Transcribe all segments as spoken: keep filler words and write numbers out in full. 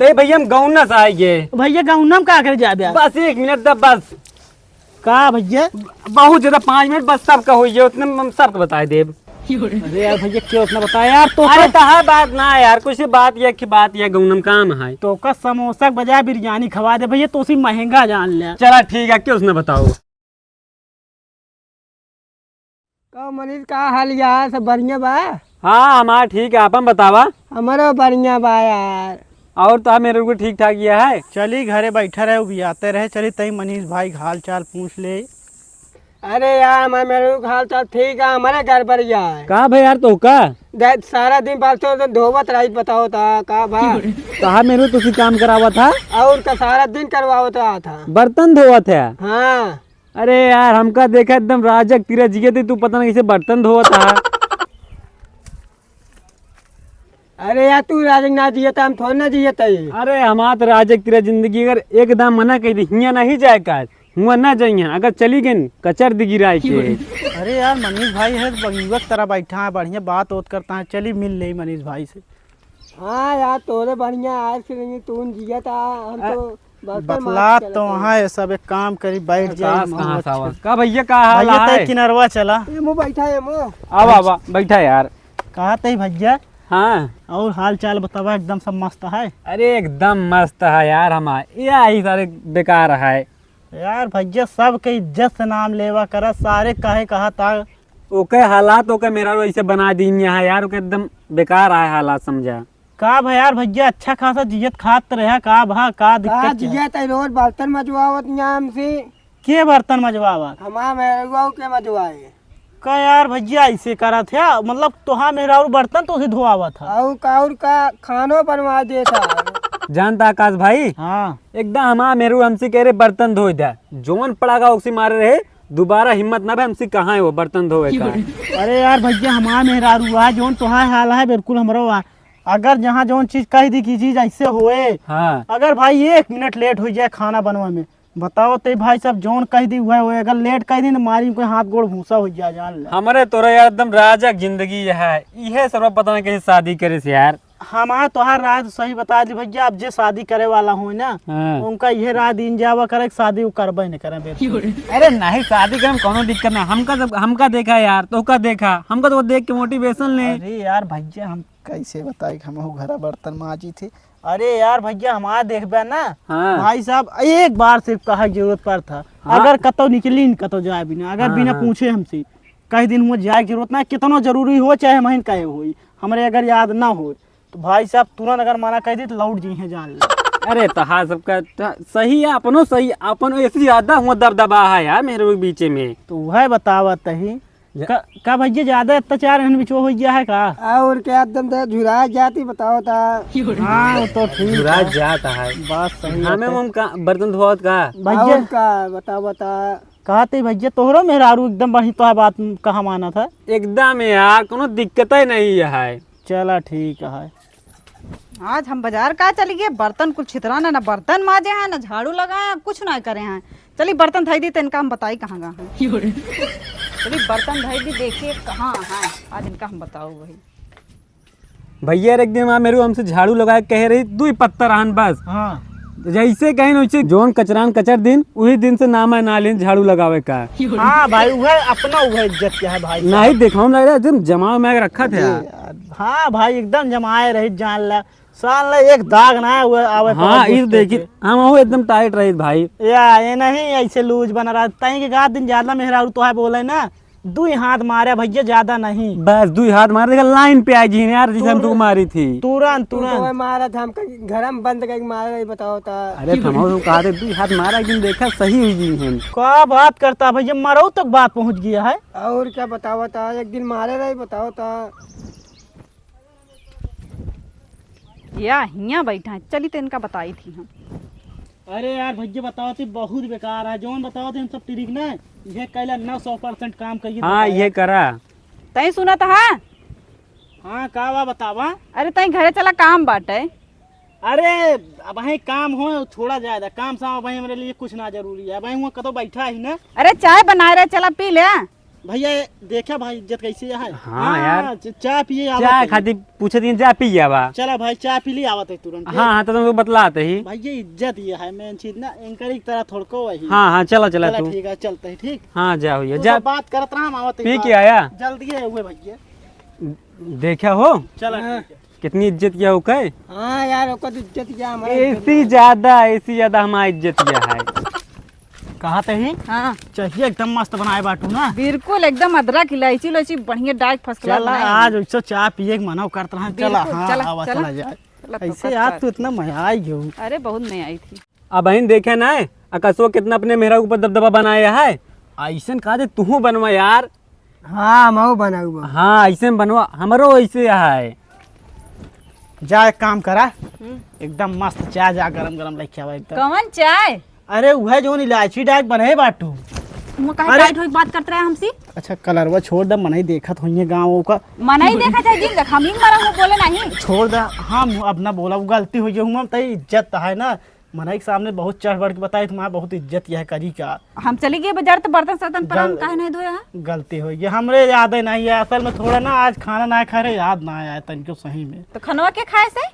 ए भैया, हम गौना से आए गए। भैया, गौना में का करे जाबे आप? बस एक मिनट दा, बस। का भैया? बहुत ज्यादा, पाँच मिनट बस, सबका होइए, उतने में हम सबका बताए देब। अरे यार भैया, क्यों उतना बताया यार, तो अरे का तो है बात ना यार, कुछ बात या कि बात या गौना में काम है। तो का समोसा के बजाय बिरयानी खवा दे भैया, तो उसी महंगा जान ले। चला ठीक है, क्यों उसने बताओ। का मनीष, का हाल यार, सब बढ़िया बा? हाँ, हमार ठीक है, आपन बतावा। हमारो बढ़िया बा यार। और तो मेरे को ठीक ठाक ये है। चली घरे बैठा रहे, उबियाते रहे, चली तई मनीष भाई का हाल चाल पूछ ले। अरे यार, हमारे मेरे को हाल चाल ठीक है, हमारे घर पर ही है। का भाई यार, तो का? दे-, सारा दिन बाल्टी तो धोवत रही, बताओ था का भा? कहा मेरे को तुसी काम करावा था? और का सारा दिन करवावत रहा था। बर्तन धोवत है? हाँ। अरे यार, हमका देखा एकदम राजक तीरा जियत ही, तू पता नहीं कैसे बर्तन धोवत हा। अरे यार, तू राजक ना जियत, हम थोड़ा ना जियत है। अरे हमार तो राजक तीरा जिंदगी, अगर एक दाम मना कह दी, हियाँ नहीं जाए का, हुआ ना जाइए, अगर चली गई कचर दी गिराए के। अरे यार, मनीष भाई है, बंगुआ की तरह बैठा है, बढ़िया बात होत करता है, चली मिल ले मनीष भाई से। हाँ यार, तोरे बढ़िया आज के नहीं तू जिया था, हम अ, तो बर्तन बतला माज के तो रखे। वहाँ ये सब एक काम करी, बैठ अरे जाए, काश, महू कहाँ से अच्छा। आवा? का भैया, का हाल भैया, तै है? किनरवा चला। ये मो बैठा है, मो। आवा, आवा, बैठा यार। कहा तै भैया? हाँ। और हाल चाल बतावा, एकदम सब मस्त है? अरे एकदम मस्त है यार, हमार ये आई सारे बेकार है। यार भैया, सबके इज्जत से नाम लेवा करा, सारे काहे कहा था। ओके हालात, ओके मेहरारू ऐसे बना दीन यहाँ यार, ओके एकदम बेकार आए हालात समझा। का भा यार भैया, अच्छा खासा जियत खात रहा, का भा, का दिक्कत का है? जियत है, रोज बर्तन मजवावत यहाँ हमसे। के बर्तन मजवावत? हमार मेहरारू के मजवाए। का यार भैया ऐसे करत है, मतलब तोहार मेहरारू बर्तन तो ही धोआवत है। और का, और का खानो बनवा देत है। जानता आकाश भाई, हाँ। एकदम हमार मेहरारू हमसे कह रहे बर्तन धोए दे, जौन पड़ागा ओकसी मारे रहे, दोबारा हिम्मत ना भे हमसे कहा है वो बर्तन धोवे का। अरे यार भैया, हमार मेहरारू है, जौन तोहार हाल है बिल्कुल हमरो है। अगर जहाँ जौन चीज कह दी कि चीज ऐसे होए, हाँ। अगर भाई एक मिनट लेट हो जाए खाना बनवा में, बताओ ते भाई साहब, जौन कह दी वह होए, अगर लेट कह दी ना मारी कोई हाथ गोड़ भूसा हो जाए, जान ले। हमरे तोरा यार एकदम राजा जिंदगी है, इहे सब पता नहीं कैसे शादी करे से यार। हमार तोहार राय तो सही बता दी भैया, अब जे शादी करे वाला हो ना, हाँ। उनका यह राय दीन जावा करे कि शादी वो करबे नहीं करे, बिल्कुल। अरे नहीं, शादी करे में कोनो दिक्कत नहीं। हमका जब, हमका देखा यार, तो का देखा, हमका तो देख के मोटिवेशन ले। अरे यार भैया, हम कैसे बताई कि हमहू घरा बर्तन माजी थे। अरे यार भैया, हमार देखबे ना, हाँ। भाई साहब, एक बार सिर्फ कहा के जरूरत पड़त है। हाँ। अगर कतौ निकली न, कतौ जाए बिना, अगर हाँ, बिना हाँ। पूछे हमसे, कह दिन हुआ जाए के जरूरत ना, कितनो जरूरी हो चाहे महीन कहे होई, हमरे अगर याद ना हो, तो भाई साहब तुरंत अगर मना कह दी तो लौट जइहे जान ले। अरे तोहार सबका त-, सही है, अपनो सही, अपनो ऐसे ज्यादा हुआ दबदबा है यार मेरे बीचे में। तो वह बतावत ही, या- का, का भैया ज्यादा अत्याचार एहन बिचवा हो गया है का? और क्या, एकदम तो झुरा जाती बताओ ता। हाँ, वो तो ठीक झुरा है। जाता है। बात सही हमें है। हम का बर्तन धोवत का? भैया और का बताओ बता। कहते भैया तोहरो मेहरारू एकदम बढ़िया तो बात कहा माना था। एकदम यार, कोनो दिक्कत ही नहीं है। चला ठीक है। आज हम बाजार का चली गए, बर्तन कुल छितरा ना, ना बर्तन माजे हैं, ना झाड़ू लगाए हैं, कुछ ना करे हैं। चली बर्तन धई दी, तो इनका हम बताई कहाँ गए हैं। चली बर्तन धई दी, देखिए कहाँ हैं, आज इनका हम बताओ वही। भैया, एक दिन हमार मेरू हमसे झाड़ू लगाए कहे रही, दुई पत्ता रहन बस। हाँ। जैसे कहीं वैसे जौन कचरान कचर दिन, वही दिन से नाम है ना लेन झाड़ू लगावे का। हाँ भाई, वह अपना वह इज्जत क्या है भाई साहब? नहीं, देखो ना, एकदम जमाव में रखा था अरे यार। यार, हाँ भाई, एकदम जमाए रही जान ला। साल ला एक दाग ना आवे, आवे हाँ, पाँच इस गुस्से देखी, के। हम हो एकदम टाइट रही भाई। या, ये नहीं ऐसे लूज बना रहा। तई के गात दिन ज्यादा मेहरारू तो है बोले ना, दुई हाथ मारे भैया, ज्यादा नहीं। बस दुई हाथ मारे, देखा लाइन पे आई जी यार, जिसे हम तुरंत। तू मारी थी। तुरंत, तू तो तुरंत। है मारा था, हमका घर में बंद करके मारा रही, बताओ ता। अरे, हम तो कहा थे, दुई हाथ मारा, एक दिन देखा सही हुई जी हम। का बात करता भैया, मरऊ तक बात पहुँच गया है। और क्या बताओ ता, एक दिन मारे रही, बताओ ता। या हियाँ बैठा है, चली तो इनका बताई थी हम। अरे यार भैया, बताओ थे बहुत बेकार है, जौन बताओ थे हम सब ट्रिक ना, ये कैला नौ सौ परसेंट काम करिए हाँ, बताया। ये करा। तई सुनत है? हाँ, का बा बतावा? अरे तई घरे चला, काम बाटे। अरे अब वहीं काम हो, छोड़ा जाए दा, काम साम अब वहीं हमरे लिए कुछ ना जरूरी है, अब वहीं हुआ कतो बैठा ही ना। अरे चाय बनाए रहे, चला पी ले। भैया, देखा भाई, इज्जत कैसे है? हाँ, हाँ, यार। च-, चाय पिए आवत चाय है। खातिर पूछे दिन, चाय पी आवा। चला भाई, चाय पी ली, आवत है तुरंत। हाँ, हाँ, तो तुमको बतलाते ही। भाई, ये इज्जत ये है, main चीज ना, एंकर की तरह थोड़को वही। हाँ, हाँ, चला, चला चला, तू। ठीक है, चलते हैं, ठीक। हाँ, जा भैया, तू जा। सब बात करत रहा, हम आवत है पी एक के बार। आया? जल्दी है हुए भैया। देखा हो? चला, हाँ। ठीक है। कितनी इज्जत किया हो कहे? हाँ यार, ओकर तो इज्जत किया, हमारा इज्जत एसी ना। ज्यादा, एसी ज्यादा हमारा इज्जत किया है। कहा तही? हाँ। चाहिए एकदम मस्त बनाए बाटू ना। बिल्कुल एकदम अदरक इलायची उलायची बढ़िया डाल first class चला, बनाए आज हैं। वैसे चाय पिए के मनो करत रहा। चला, बिल्कुल, हाँ, चला, आवा, चला। चला जाए। चला तो ऐसे कर आज कर। तो इतना मजा आई गयो। अरे बहुत मजा आई थी। अब बहिन देखे ना, आकाशवा कितना अपने मेहरा ऊपर दबदबा बनाया है। ऐसन कहा दे तू बनवा यार। हाँ, मऊ बनाऊ बा। हाँ, ऐसे में बनवा, हमरो ऐसे है। जा एक काम करा, हम्म। एकदम मस्त चाय जा गरम गरम लेके आवा एकदम। कौन चाय? अरे उहे जोन इलायची डाल बने बाटू। मुँह काहे अरे! टाइट होई बात करत रहे हमसे? अच्छा कलरवा छोड़ दे, मनई देखत होइए गाँव का। मनई देखत है जिन देख, हम ही मरा हूँ बोले नहीं। छोड़ दे, हम अब ना बोला, गलती हो गई हूँ, तई इज्जत है ना। मनई के सामने बहुत चढ़ बढ़ के बताई, तुम्हारा बहुत इज्जत यह करी का। हम चली गए बाजार तो बर्तन सर्तन पर हम गल-, काहे नहीं धोया है? गलती हो गई, हमरे याद ही नहीं है। असल में थोड़ा ना आज खाना ना खा रहे, याद ना आया है तनिको सही में। तो खनवा के खाए से?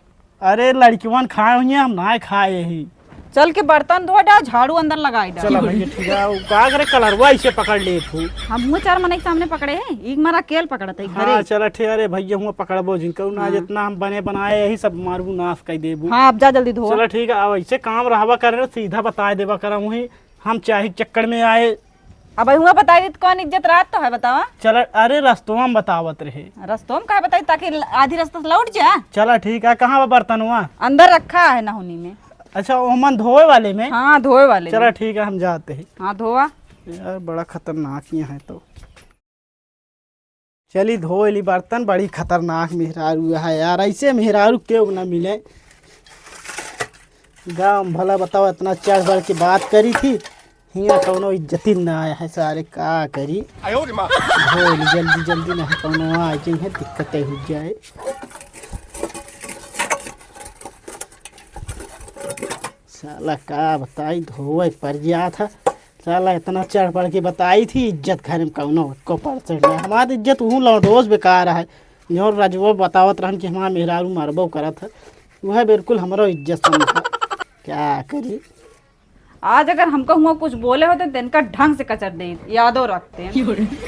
अरे लड़किवन खाए हुई हैं, हम ना खाए ही। चल के बर्तन धो डाल, झाड़ू अंदर लगाई डाल। चला भैया, ठीक है। वो का करे, कलरवा इसे पकड़ ले तू। हम मुँह चार मनई के सामने पकड़े हैं, एक मारा केल पकड़ते ही हाँ, घरे। चला ठीक है। अरे भैया, हुआ पकड़बो जिनको ना, हाँ। जितना हम बने बनाए यही सब मारू नाश कर देबू। हाँ, अब जा जल्दी धो। चला ठीक है, अब ऐसे काम रहवा करे, सीधा बताए देवा करा वही, हम चाहे चक्कर में आए। अब हुआ बताई दी तो कौन इज्जत रात तो है बतावा? चला, अरे रस्तवा में बतावत रहे। रस्तवा में काहे बताई, ताकि आधी रास्ता से लौट जा। चला ठीक है, कहाँ बा बर्तनवा? अंदर रखा है नहुनी में। अच्छा, ओमन धोए वाले में? हाँ, धोए वाले चला में। ठीक है, हम जाते हैं। हाँ, धोआ। यार, बड़ा खतरनाक ये है तो। चली धोए ली बर्तन, बड़ी खतरनाक मेहरारू है यार, ऐसे मेहरारू केहू ना मिले। गाँव में भला बताओ, इतना चढ़ बढ़ के बात करी थी, हियाँ कौनो इज्जती ना आया है सारे, का करी? आयो रे माँ। धोए ली जल्दी जल्दी, नहीं कौनो आ गई है, दिक्कत हो जाए। साला का बताई, धोवे पर गया था। साला इतना चढ़ बढ़ के बताई थी, इज्जत घर में कौनो को परसेंट ना। हमार इज्जत ऊ लौंडोस बेकार है। जो रजवो बतावत रहन कि हमार मेहरारू मरबो करत है, वह बिल्कुल हमरो इज्जत समझा। क्या करी? आज अगर हमको हुआ कुछ बोले होते तो इनका ढंग से कचर दे, यादो रखते हैं।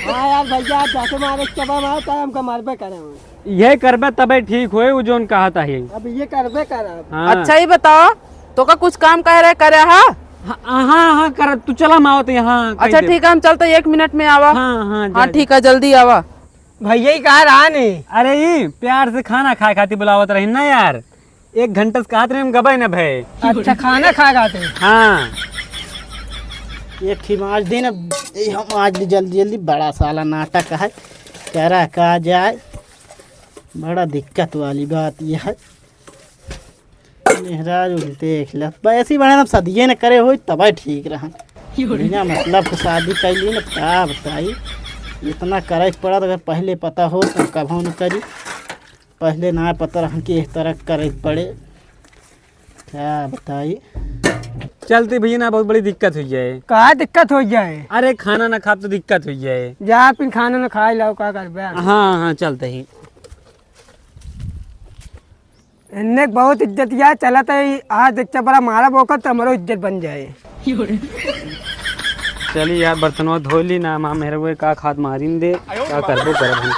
हाँ यार भैया, आप जाके मारे चबा मारे, तब हमका मारबे करे हो। यह करबे तबे ठीक होए, उ जोन कहत है। अब ये करबे करब। हाँ। अच्छा ही बताओ, तोका कुछ काम कह रहे, करे हा? हाँ, हाँ, हाँ, कर, तू चला, हम आवत यहाँ, कह अच्छा दे। ठीक है, हम चलते, एक मिनट में आवा। हाँ, हाँ, हाँ, जा, जा। ठीक है, जल्दी आवा। भैया ही कहाँ रहा नहीं? अरे, ई प्यार से खाना खाए खातिर बुलावत रही ना यार, एक घंटा से कहत रहे, हम गबे न भए। अच्छा, खाना खाए खातिर? हाँ। एक ही मार दिन, अब ये हम आज भी जल्दी जल्दी, बड़ा साला नाटक है, करा का जाए। बड़ा दिक्कत वाली बात ये है। मेहरारू देख ले, वैसे ही बने ना, सदिये न करे होई, तबे ठीक रहा। बिना मतलब के शादी कैली न, का बताई, इतना करे के पड़ा, अगर पहले पता हो तो कभो न करी। पहले ना पता रहन कि इस तरह करे के पड़े, का बताई। चलते भैया ना, बहुत बड़ी दिक्कत हो जाए। का दिक्कत हो जाए? अरे खाना ना खाब तो दिक्कत हो जाए। जा, अपन खाना ना खाए लाओ, का करबे? हाँ, हाँ, चलते ही। इन्ने बहुत इज्जत या चलत है, आज देखते बड़ा मारा बोकर तो हमरो इज्जत बन जाए। चली यार, बर्तनवा धो ली ना, माँ मेरे को का खात मारिन दे, का करबो करब हम।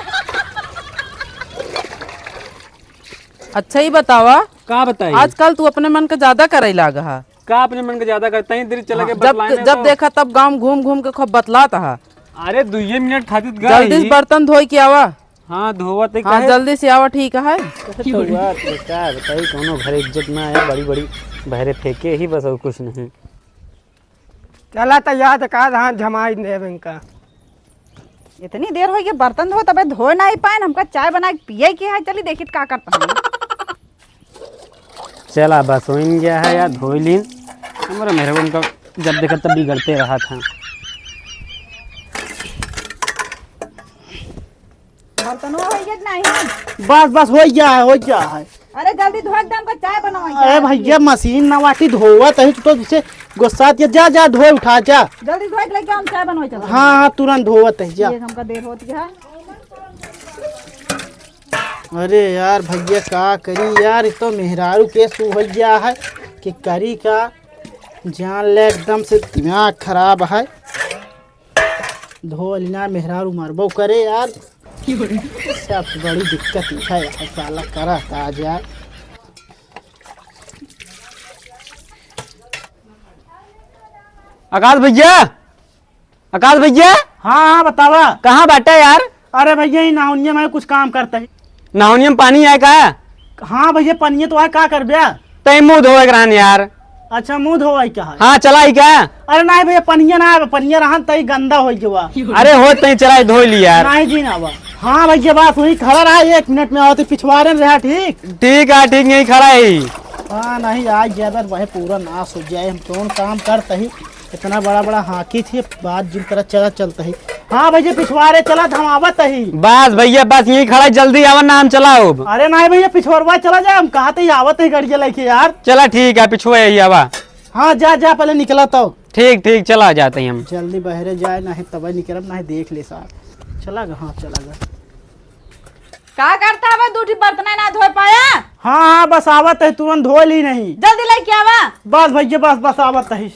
अच्छा ही बतावा, का बताई? आजकल तू अपने मन का ज्यादा करे लाग हा। का अपने मन का ज्यादा करता ही, दिल चला के हाँ, जब, बतलाए ना जब तो। देखा तब गाँव घूम घूम के खूब बतलात हा। अरे दुइये मिनट खातिर गए जल्दी से ही। बर्तन धोई के आवा। हाँ, धोवत है हाँ, काहे? जल्दी से आवा, ठीक है। अच्छा, तो बात है, का बताई, कौनो घरे इज्जत ना आया, बड़ी बड़ी बहरे फेंके ही बस, और कुछ नहीं। चला तो याद का धान जमाई देब इनका। इतनी देर हो गई बर्तन धो, तबे धोए ना ही पाए, हमका चाय बना के पिए के है, चली देखी का करता है। चला, बस होइन गया है यार, धोई लीन। हमारे मेहरबन का जब देखा तब बिगड़ते रहा था। बर्तनवा हो गया कि नहीं? बस, बस, हो गया है, हो गया है। अरे, जल्दी धो, एकदम का चाय बनवाई, अरे चाय। भैया, मशीन ना बाटी, धोवत है, तू तो जिसे गुस्सा आती है। जा, जा, धोए उठा, जा। जल्दी धोए के लेके हम चाय बनवाई चलते हैं। हाँ, हाँ, तुरंत धोवत है, जा। ये हमका देर होती है। अरे यार भैया, का करी यार, ये तो मेहरारू के सु हो गया है कि करी का, जान ले, एकदम से दिमाग खराब है। धो लेना मेहरारू, मरबो करे यार। सबसे बड़ी दिक्कत ये है यार, साला करा का जाए। आकाश भैया, आकाश भैया। हाँ, हाँ, बतावा। कहाँ बाटा यार? अरे भैया, ये नाहुनिया में कुछ काम करता है। नाहुनिया में पानी आए का? हाँ भैया, पनिया तो आए, का करब्या? तई मुँह धोए के रहन यार। अच्छा, मुँह धोवाई का है? हाँ, चला ही का? अरे नहीं भैया, पनिया ना आवे, पनिया रहन तई गंदा हो गवा। अरे हो, तई चला ही धोई ली यार। नहीं जी, ना बा। हाँ भैया, बस वही खड़ा रहा, एक मिनट में आवत ही, पिछवारे में रहा, ठीक? ठीक है, ठीक, यहीं खड़ा है। हाँ, नहीं, आज ज्यादा वह पूरा नाश हो जाए, हम कौन काम करता ही, इतना बड़ा बड़ा हाँकी थी, बात जिन तरह चला चलता ही। हाँ भैया, पिछवारे चला, हम आवत ही। बस भैया, बस यहीं खड़ा, जल्दी आवा ना, हम चला अब। अरे नहीं भैया, पिछोरवा चला जाए, हम कहा थे आवत ही गाड़ी लेके यार। चला ठीक है, पिछुआ ही आवा। हाँ, जा, जा, पहले निकला तो। ठीक, ठीक, चला जाते हैं हम। जल्दी बहरे जाए, नहीं तब निकलम, नहीं देख ले साहब। चला गा, हाँ, चला गा। का करता है भाई, दू ठी बर्तन ना धोए पाया? हाँ, हाँ, बस आवत है, तुरंत धो ली नहीं। जल्दी लेके आवा। बस भैया, बस, बस आवत है।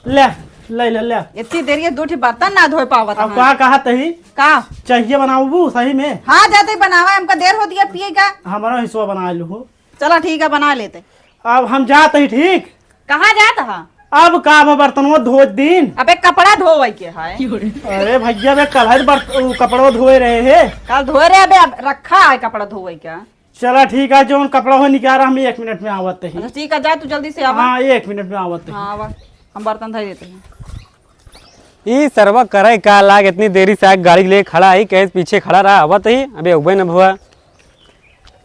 ले, ले, ले, ले। इतनी देर ये दू ठी बर्तन ना धोए पावत अब है। का कहत ही? का? चाहिए बनाबू सही में? हाँ, जाते ही बनावा, हमका देर होती है पिए का। हमारा हिस्सा बना लू हो। चला ठीक है, बना लेते। अब हम जात ही, ठीक? कहाँ जात हा? अब का, अब बर्तनवा धोए दीन। अबे कपड़ा धोवई के है। अरे भैया, बे कल है बर्त-, उ कपड़वा धोए रहे हे। कल धोए रहे, अबे अब रखा है कपड़ा धोवई का। चला ठीक है, जौन कपड़ा हो निकाल, हम एक मिनट में आवत ही। अच्छा ठीक है, जा तू जल्दी से आवा। हाँ, एक मिनट में आवत ही। हाँ, आवा, हम बर्तन धर देते हैं। ई सरवा करे का लाग, इतनी देरी से आके गाड़ी ले खड़ा है, कहे पीछे खड़ा रहा, आवत ही, अबे उबे न भुआ।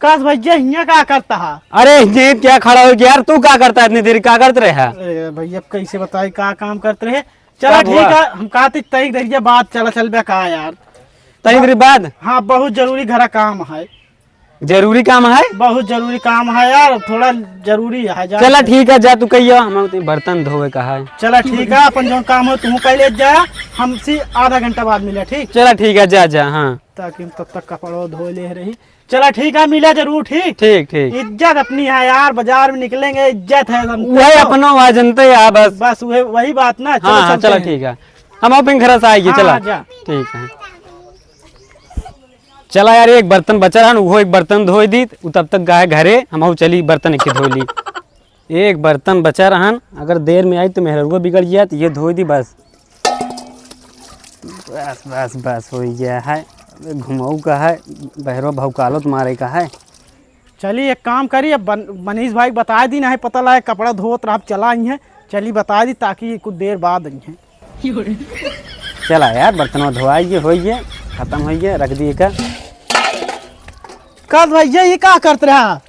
कस भैया, हियाँ का करता हा? अरे, ये क्या खड़ा हो गया यार, तू का करता है इतनी देरी, का करत रहे है? अरे भैया, अब कैसे बताई, का काम करत रहे? चला का ठीक हुआ? है, हम कहते तई देरिया बाद चला चल बे का यार। तई देरी बाद? हाँ, बहुत जरूरी घरा काम है। जरूरी काम है? बहुत जरूरी काम है यार, थोड़ा जरूरी है, जा। चला ठीक है, जा तू कहियो, हम तो बर्तन धोवे का है। चला ठीक है, अपन जौन काम हो तू कह ले जा, हमसे आधा घंटा बाद मिले, ठीक? चला ठीक है, जा, जा, हाँ। ताकि हम तब तक कपड़ो धो ले रही। चला ठीक है, मिला जरूर, ठीक? ठीक, ठीक। इज्जत अपनी है यार, बाजार में निकलेंगे, इज्जत है, जानते वही हो? अपनो है, जानते हैं, बस। बस वही, वही बात ना, चलो हाँ, हाँ, चलते चलो हैं। ठीक है, हम अपन घर से आइए, हाँ, चला। हाँ, जा। ठीक है, चला यार, एक बर्तन बचा रहन, वो एक बर्तन धोए दी, उ तब तक गए घरे, हम चली बर्तन एक धो ली। एक बर्तन बचा रहन, अगर देर में आई तो मेहररुआ बिगड़ जात, ये धोई दी बस। बस, बस, बस, हो गया है। अबे घुमाऊ का है, बहरो भौकालो तो मारे का है। चली, एक काम करी, अब बन-, मनीष भाई के बता दी, नहीं पता लगे, कपड़ा धोत रहा, अब चला आई हैं, चली बता दी, ताकि कुछ देर बाद आई हैं। चला यार, बर्तनवा धोआई गए, होई गए, खत्म होई गए, रख दिए का। कस भैया, ये का करत रहा?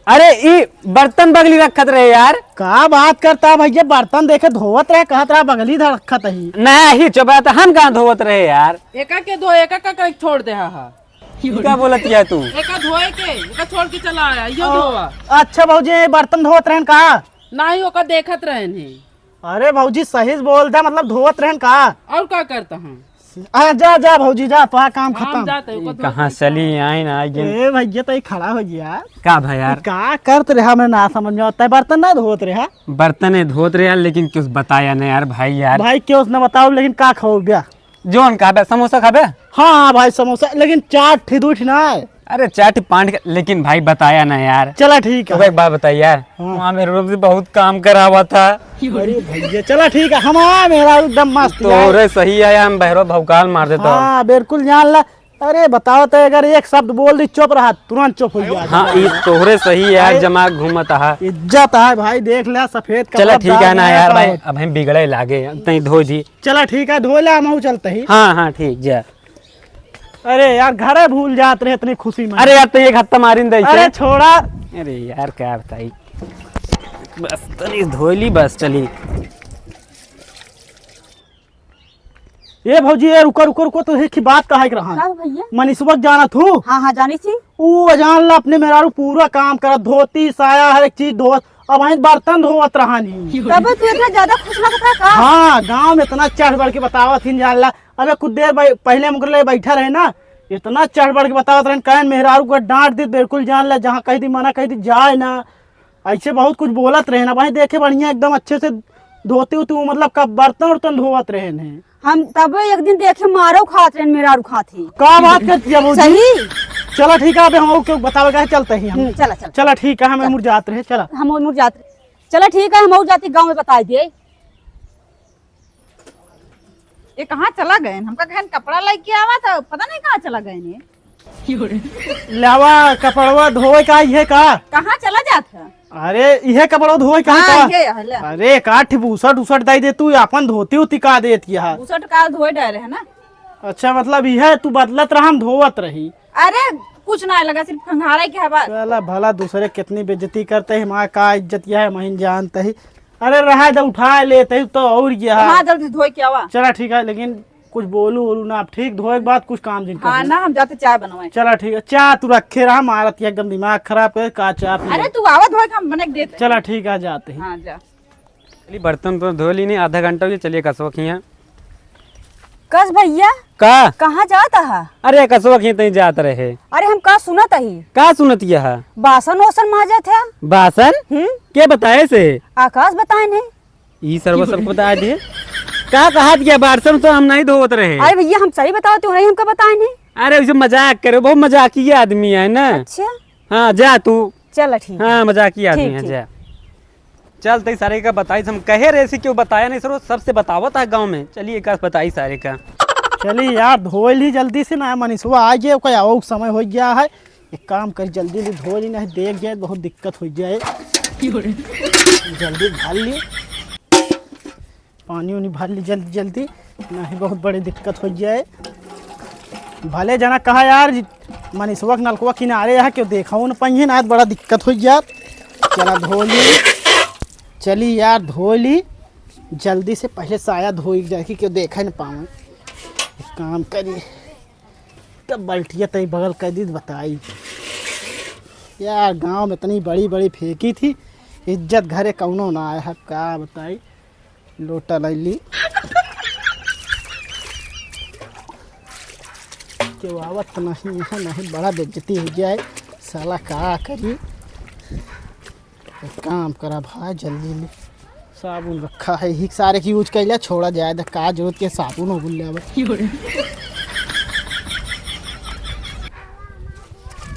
अरे, ई बर्तन बगली रखत रहे यार। का बात करता भैया, बर्तन देखे धोवत रहे, कहत रहा बगली धर रखत ही। नहीं, चुप रहा, तो हम कहाँ धोवत रहे यार? एका के धो, एका का, का छोड़ दे हा, हा। ई का बोलत है तू? एका धोए के, एका छोड़ के चला आया, यो आ, धोवा। अच्छा भौजी, ये बर्तन धोवत रहन का? नहीं, ओका देखत रहन ही। अरे भौजी, सही से बोल दे, मतलब धोवत रहन का? और का करता हूँ? आ, जा, जा भौजी, जा, तोहार काम हम खत्म। जाते हैं, ई ओका कहाँ धोए के चली आई ना, आई गेन। ए भैया, तो ई खड़ा हो गया। का भाई यार? का करत रहा, मैं ना समझ में आता है, बर्तन ना धोत रहा। बर्तन धोत रहा, लेकिन क्यों बताया नहीं यार भाई यार। भाई क्यों ना बताओ, लेकिन का खाओ गया? जौन खाबे, समोसा खाबे? हाँ, हाँ भाई, समोसा, लेकिन चार ठी, दू ठी ना है। अरे, चार ठी, पाँच ठी, लेकिन भाई बताया ना यार। चला ठीक है। तो एक बात बताई यार, हाँ। वहाँ मेरे रूप से बहुत काम करावा था। अरे भैया, चला ठीक है, हम आए, मेरा एकदम मस्त यार। तोहरे सही है यार, हम बहरो भौकाल मार देता हूँ। हाँ, बिल्कुल जान ला। अरे बताओ तो, अगर एक शब्द बोल दी, चुप रहा, तुरंत चुप हो गया। हाँ, ई तोहरे सही है यार, अरे, जमाक घूमत हा। इज्जत है भाई, देख ले, सफेद कपड़ा चला ठीक है ना यार भाई, अब हम बिगड़े लागे, तई धो दी। चला ठीक है, धो ले, हम चलते ही। हाँ, हाँ, ठीक, जा। अरे यार, घरे भूल जात रहे इतनी खुशी में। अरे यार, तो एक हफ्ता मारिन दे अरे इसे। छोड़ा। अरे यार, का बताई, बस तनी धोइली, बस चली। ए भौजी, ए रुको, रुको, रुको, तो एक ही बात कहा के रहा। का भैया? मनीषवा के जानत हू? हाँ, हाँ, जानी थी। ऊ जान ला, अपने मेहरारू पूरा काम करत, धोती, साया, हर एक चीज धोत, अब वहीं बर्तन धोवत रहानी। तब तू इतना ज्यादा खुश लगत रहा का? हाँ, गाँव में इतना चढ़ बढ़ के बतावत ही, जान ला। अबे कुछ देर बै-, पहले हम ओकरे लगे बैठा रहे ना, इतना चढ़ बढ़ के बतावत रहे, कहेन मेहरारू को डांट दी, बिल्कुल जान ला, जहाँ कह दी मना कह दी, जाए ना। ऐसे बहुत कुछ बोलत रहे ना भाई, देखे बढ़िया एकदम अच्छे से धोती उती, मतलब का बर्तन उर्तन धोवत रहे हैं। हम तब एक दिन देखे मारो खात रहे, मेहरारू खात ही। का बात करती है भौजी? सही। चला ठीक है, अबे हम ओके बतावे का है, चलते ही हम। हम्म, चला, चला। चला ठीक है, हमें चला। मुड़ जात रहे, चला। हम मुड़ जात रहे। चला ठीक है, हम और जाती गाँव में बताई दिए। ये कहाँ चला गए? हमका कहन कपड़ा लेके आवा था, पता नहीं कहाँ चला गए ये। लावा कपड़वा धोए का, इहे का? कहाँ चला जात है? अरे, इहे कपड़वा धोए का हाँ, का? ये है, ले। अरे, का ठी बुसट उसट दे दे तू, अपन धोती उती का देत यह? बुसट का धोए डाले है ना। अच्छा, मतलब इहे तू बदलत रहा, हम धोवत रही। अरे, कुछ ना लगा, सिर्फ खंघारे के हवा। साला भला दूसरे कितनी बेइज्जती करते हैं, हमारा का इज्जत यह है, महीन जानते ही। अरे रहा दे, उठा लेते ही तो और क्या है। हाँ, जल्दी धोए के आवा। चला ठीक है, लेकिन कुछ बोलू बोलू ना आप, ठीक? धोए के बाद कुछ काम जिन हाँ करू। ना, हम जाते चाय बनवाए। चला ठीक है, चाय तू रखे रहा, मारत ही एकदम दिमाग खराब है, का चाय पी अरे ले। तू आवा धोए के हम बना के देते। चला ठीक है, जाते ही। हाँ, जा। चलिए बर्तन तो धो ली नहीं, आधा घंटा हो गया, चलिए कसवा खिया। कस भैया, का? कहाँ जात हा? अरे कसवा खिया तहीं जात रहे। अरे हम का सुनत ही? का सुनत यह? बासन ओसन माजत है। बासन? हम्म? के बताए से? आकाश बताए नहीं। ई सरवा सबको बता दे। का कहा दिया, बारसन तो हम नहीं धोवत रहे। अरे भैया, हम सही बतावत हूँ, नहीं हमका बताए नहीं। अरे, उसे मजाक करे, बहुत मजाकिया आदमी है ना। अच्छा। हाँ, जा तू। चल, ठीक। हाँ, मजाकिया आदमी ठीक, है, ठीक। जा। चल, तई सारे का बताई, हम कहे रहे से क्यों बताया नहीं सरो, सबसे बतावत है गाँव में। चलिए, एक बताई सारे का। चलिए यार, धोए ली जल्दी से ना, मनीषवा आ गए, ओकर आवो समय हो गया है। एक काम कर, जल्दी जल्दी धो ली, नहीं देख जाए, बहुत दिक्कत हो जाए। जल्दी भर ली, पानी उनी भर ली जल्दी जल्दी, नहीं बहुत बड़ी दिक्कत हो जाए। भले जना कहा यार, मनीषवा के नलकवा किनारे यहाँ क्यों देखा न पाइए ना, बड़ा दिक्कत हो जाए। चला धो ली, चली यार धो ली जल्दी से, पहले साया धोई जाए कि क्यों देखे न पावे। एक काम करी, तब बल्टिया तई बगल कर दी, बताई। यार, गाँव में इतनी बड़ी बड़ी फेंकी थी, इज्जत घरे कौनो ना आया है, का बताई। लोटा ले ली, केहू आवत तो नहीं है, नहीं बड़ा बेइज्जती हो जाए, साला का करी। एक काम करा भाई, जल्दी ले, साबुन रखा है, ही सारे की यूज कैला, छोड़ा जाए, द का जरूरत के साबुन हो बोल ले अब।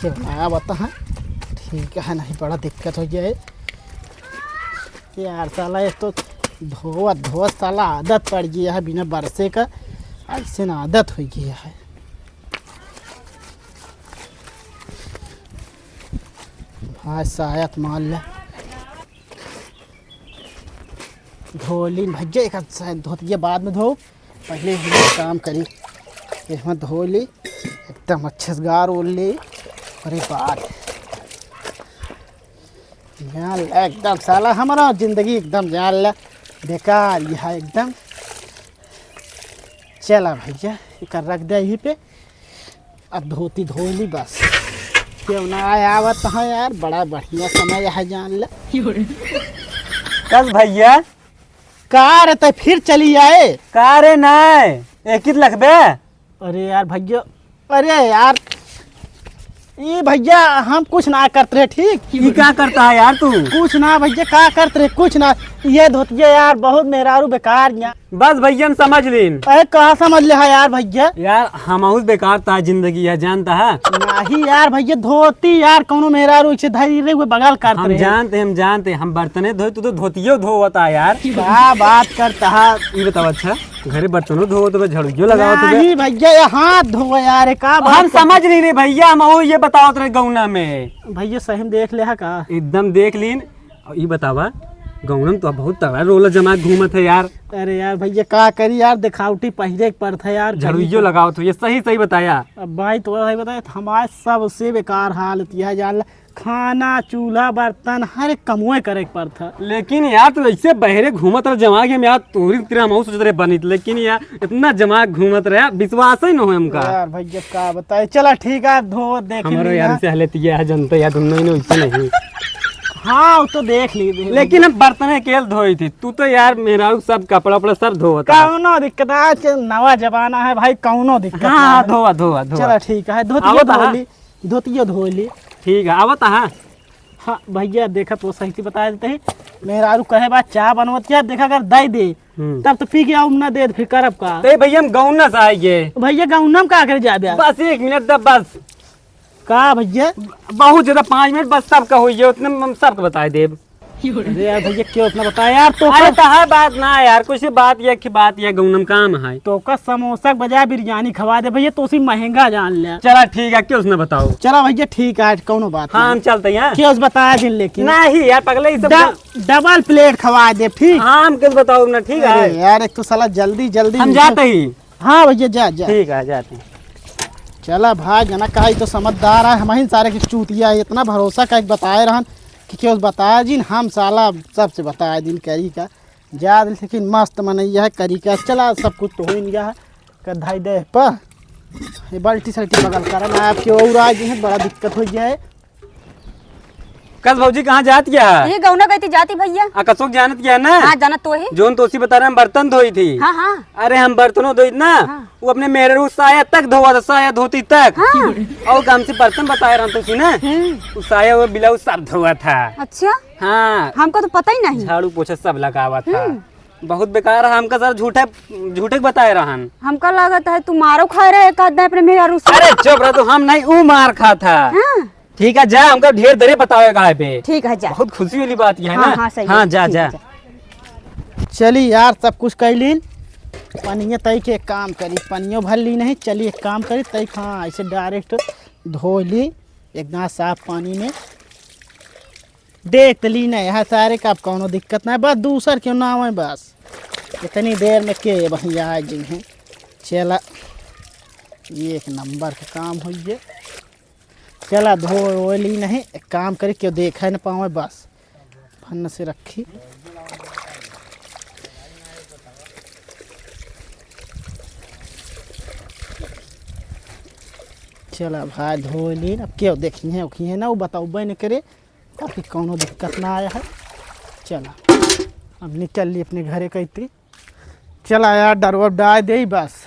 के बनाया बता है, ठीक है, नहीं बड़ा दिक्कत हो जाए यार। साला ये तो धोवत धोवत साला आदत पड़ गया है बिना बरसे का, ऐसे ना आदत हो गया है। भाई सायत मान ले। धो लीन भैया, एक हाथ से धोतिया बाद में धो, पहले हम काम करी। इसमें धो ली, एकदम अच्छे से गार उल ली। अरे बात, जान ले एकदम साला हमारा जिंदगी एकदम जान ले बेकार यह एकदम। चला भैया, एक रख दे यहीं पे। अब धोती धो ली बस। क्यों ना आया आवत है यार, बड़ा बढ़िया समय है जान ले। कस भैया? का रे, तै फिर चली आए? का रे, नाय, एक ही लख बे? अरे यार भैया, अरे यार, ई भैया हम कुछ ना करत रहे, ठीक? ई का करता है यार तू? कुछ ना भैया, का करत रहे, कुछ ना। ये धोतिया यार बहुत मेहरारू बेकार यार। बस भैया, हम समझ लीन। अरे का समझ ले हा यार भैया? यार, हमहू बेकार ता जिंदगी है, जानता है? नहीं यार भैया, धोती यार कौनो मेहरारू इसे धरी रहे, वो बगल करत हम रहे। जानते, हम जानते, हम बर्तने धोए, तू तो धोतियो धोवता है यार। का बात करता है? ई बताओ, अच्छा, घरे बर्तनो धोवत बे, झाड़ूयो लगावत बे। नहीं भैया, ये हाथ धोवे यार, ये का बात हम करता? समझ नहीं रहे भैया, हम वो ये बतावत रहे गौना में। भैया सही में देख ले हा का? एकदम देख लीन। और ई बतावा, गौनम तो बहुत तगड़ा रोला जमा के घूमत है यार। अरे यार भैया, का करी यार, देखावटी पहिरे के पड़त है यार। झड़ुइयो लगावत हो, ये सही सही बताया। अब भाई, तो भाई बताए, हमारे सबसे बेकार हालत यह है, जान ला, खाना, चूल्हा, बर्तन, हर एक कमवे करे के पड़त है। लेकिन यार, तू ऐसे बहरे घूमत रह जमा के, हम यार तोहरी तरह हम सोचत रहे बनित, लेकिन यार, इतना जमा के घूमत रहे, विश्वास ही न हो हमका। यार भैया, का बताए, चला ठीक है, धो देख हमारे ली यार ना। से हालत ये है, जनता यार, तुम नहीं, नहीं, वैसे नहीं। हाँ, वो तो देख ली, देख ली। लेकिन हम बर्तन अकेल धोई थी, तू तो यार मेहरारू सब कपड़ा उपड़ा सब धोवत है। कौनो दिक्कत ना, आज नवा जमाना है भाई, कौनो दिक्कत हाँ, ना हाँ, है। धोवा, धोवा, धोवा। चला ठीक है, धोतियो आवत धो है। ली, धोतियो धो ली। ठीक है, आवत है। हाँ भैया, देखा तो सही से बता देते हैं, मेहरारू कहे बा चाह बनवत है, देखा अगर दे दे, हम्म। तब तो पी के आऊँ, ना दे, फिर करब का? ते भैया, हम गौना से आइए। भैया, गौना में का करे जाबे? बस एक मिनट द, बस। का भैया? बहुत ज्यादा, पाँच मिनट बस, सबका होइए, उतने में हम सबका बताए देब। अरे यार भैया, क्यों उतना बताया यार, तो अरे का तो है बात ना यार, कुछ बात या की बात या गौनम काम है। तो का समोसा के बजाय बिरयानी खवा दे भैया, तो उसी महंगा जान ले। चला ठीक है, क्यों उसने बताओ। चला भैया ठीक है, आज कौनो बात हाँ, नहीं। हम चलते हैं। क्यों उस बताया जिन लेकिन? नहीं यार पगले, ये सब ड-, डबल प्लेट खवा दे, ठीक? हाँ, हम क्यों बताओ ना, ठीक अरे है। यार, एक तो साला जल्दी, जल्दी हम निकल। जाते ही। हाँ भैया, जा, जा। ठीक है, जाते हैं। चला भाई, जना का ई तो समझदार है, हम ही सारे के चूतिया है, इतना भरोसा का एक बताए रहन कि क्यों बताया जिन, हम साला सबसे बताया जिन करी का। जा दिल, लेकिन मस्त मनैया है करी का। चला, सब कुछ तो हो ही गया है, कर धाई दे पर ये बाल्टी सल्टी बगल कर ना, आपके और आ गए हैं, बड़ा दिक्कत हो गया है। कस भौजी, कहाँ जात क्या है? ये गौना गई थी जाती भैया। आ, कसोक जानत क्या है ना? हाँ, जानत तो है। जोन तोसी बता रहे, हम बर्तन धोई थी। हाँ, हाँ। अरे, हम बर्तनों धोई ना, हाँ। वो अपने मेहरारू साया तक धोवा था, साया धोती तक। हाँ। और हमसे बर्तन बताए रहन तो सुने, हम्म। वो साया, वो ब्लाउज सब धोवा था। अच्छा? हाँ। हमको तो पता ही नहीं। झाड़ू पोछा सब लगावा था। हम्म। बहुत बेकार है, हमका सर झूठे, झूठे के बताए रहन। हमका लागत है तू मारो खाए रहे एक आध दिन अपने मेहरारू से। अरे चुप रह तू, हम नहीं, ऊ मार खा था। हाँ। ठीक है, जा, हमका ढेर देरे बतावे का है बे। ठीक है, जा। बहुत खुशी वाली बात ये है हाँ, ना? हाँ, सही हाँ, है। जा, ठीक जा। है, जा। चली यार, सब कुछ कैलीन, पनिया तई के एक काम करी, पनियो भर ली नहीं, चली एक काम करी, तई हाँ, ऐसे direct धो ली, एकदम साफ पानी में देख त ली नहीं, यहाँ सारे का अब कौनो दिक्कत नहीं, बस दूसर क्यों ना आवे, बस इतनी देर में के भैया आ जी हैं। चला, ये एक नंबर का काम होइए। चला धो वो ली नहीं, एक काम करी, क्यों देखे न पावे, बस फन से रखी। चला भाई धो ली, अब क्यों देखी है, उखी है ना, वो बताओ बन करे, ताकि कौनो दिक्कत ना आया है। चला, अब निकल ली अपने घरे कहती। चला यार, डरवा डाय दे बस।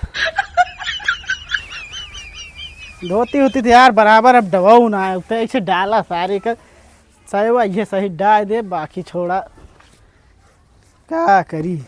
धोती होती तो यार बराबर अब डवाऊ ना है, तो ऐसे डाला सारे का सही, ये सही डाय दे, बाकी छोड़ा का करी।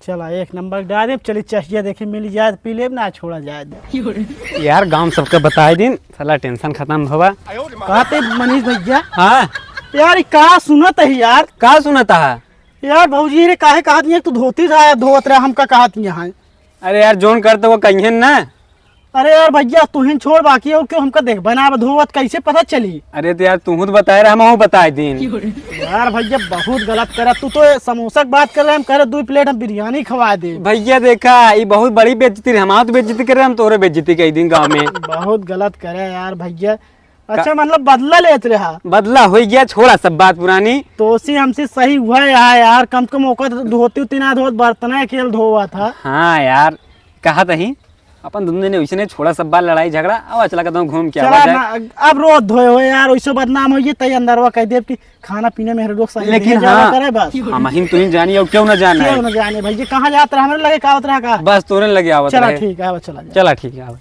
चला, एक नंबर डाल दे। चली, चाहिए देखे, मिल जाए तो पी लेब, ना छोड़ा जाए दे। यार, गांव सबके बताए दिन, साला tension खत्म होवा। कहते मनीष भैया। हाँ। यार, ई का सुनत है यार? का सुनत है? यार, भौजी रे, काहे कहत नहीं, तू धोती सा धोत रहा, हमका कहत नहीं है। अरे यार, जोन करते वो कहिए ना। अरे यार भैया, तू ही छोड़, बाकी और क्यों हमका देख बना धोवत कैसे पता चली? अरे तो यार, तू तो बताए रहा, हम बताए दिन। यार भैया, बहुत गलत करा तू तो, समोसा की बात कर रहे, हम कह रहे दो प्लेट हम बिरयानी खवा दे। भैया देखा, ये बहुत बड़ी बेइज्जती रहे, हमारा तो बेइज्जती कर रहे, हम तोरे बेइज्जती कई दिन गाँव में। बहुत गलत करे यार भैया। अच्छा, का- मतलब बदला लेत रहा? बदला हो गया, छोड़ा सब बात पुरानी। तो उसी हमसे सही हुआ है यार, कम से कम ओकर धोती उती ना धोत, बर्तन अकेल धोवा था। हाँ यार, कहा तही। अपन दोनों जने वैसे नहीं छोड़ा, सब बार लड़ाई झगड़ा, आवा चला के तुम घूम के चला आवा जाए। ना, अब रोज धोए हो यार, वैसे बदनाम हो ये तई अंदरवा कह देब कि खाना पीने में रोक सही लेकिन नहीं जावा हाँ, करे बस। हम ही तो नहीं जानी और क्यों ना जाना क्यों है। ना जाने भैया, कहाँ जात रहा, हमरे लगे का आवत रहा का? बस तोरे लगे आवत चला रहे। ठीक है, आवा चला जाए। चला ठीक है, आवा।